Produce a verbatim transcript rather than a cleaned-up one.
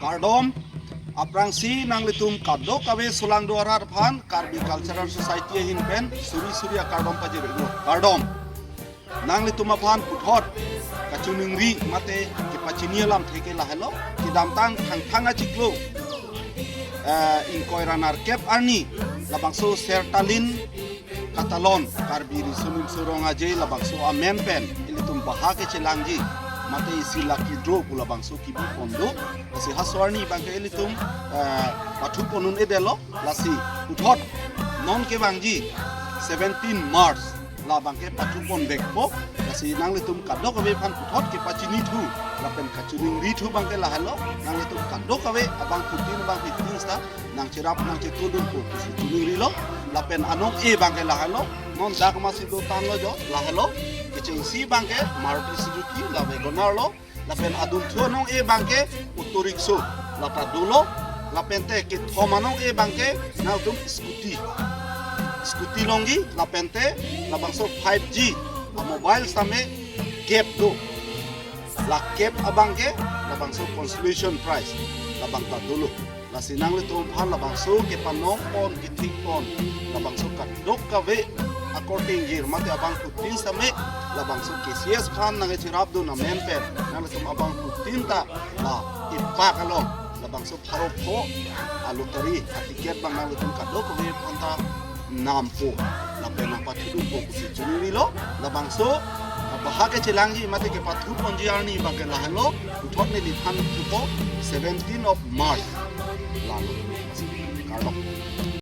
Kardom, aphrangsi nanglitum kadokave solangdo arat aphan Karbi Cultural Society ahin pen suri suri akardom pajir-iklo. Kardom. Nanglitum aphan puthot kachiningri mate kepachini alamthe ke lahelo, kedamtang Thangthang achiklo, eh, ingkoi ra nerkep arni, labangso Sertalin Katalon Karbi Riso Nimso Rong Aje labangso amen pen ilitum baha kechelangji mate isi lucky draw pu labangso kebi pon do. Lasi laso arni abangke ilitum, eh, pathu pon un-edetlo. Lasi puthot non kevangji seventeen March la abangke pathu pon vekpo. Lasi nanglitum kadokave aphan puthot kepachinithu lapen kachiningrithu abangke lahelo, nanglitum kadokave abangphutin abangphutin seta nangcherap nangchetudunpo pusi chiningrilo. Lapen anong-e abangke lahelo, non dak masi dotanglo jo, lahelo. Kechengsi abangke Maruti Suzuki la WagonR lo. Lapen adunthu anong-e abangke auto rickshaw lata dolo. Lapente kethom anong-e abangke nangtum scooty, scooty longji. Lapente labangso five G a-mobile sitame cap do. La cap abangke labangso consolation prize labang ta dolo. Lasi nanglitum aphan labangso kepanong pon kethik pon labangso kadokave akorte ingjir mate abangphutin sitame labangso KCS aphan nangcherapdun amen pen nanglitum abangphutin ta la ipak along labangso pharo pho a-lottery a-ticket abang nanglitum kadokave aphan ta nampo lapen nangpathudunpo pusi chiningrilo. Labangso baha kechelangji mate kepathu ponji arni abangke lahelo, puthot neliphan thupo, seventeen of March. Lalo. Kardom.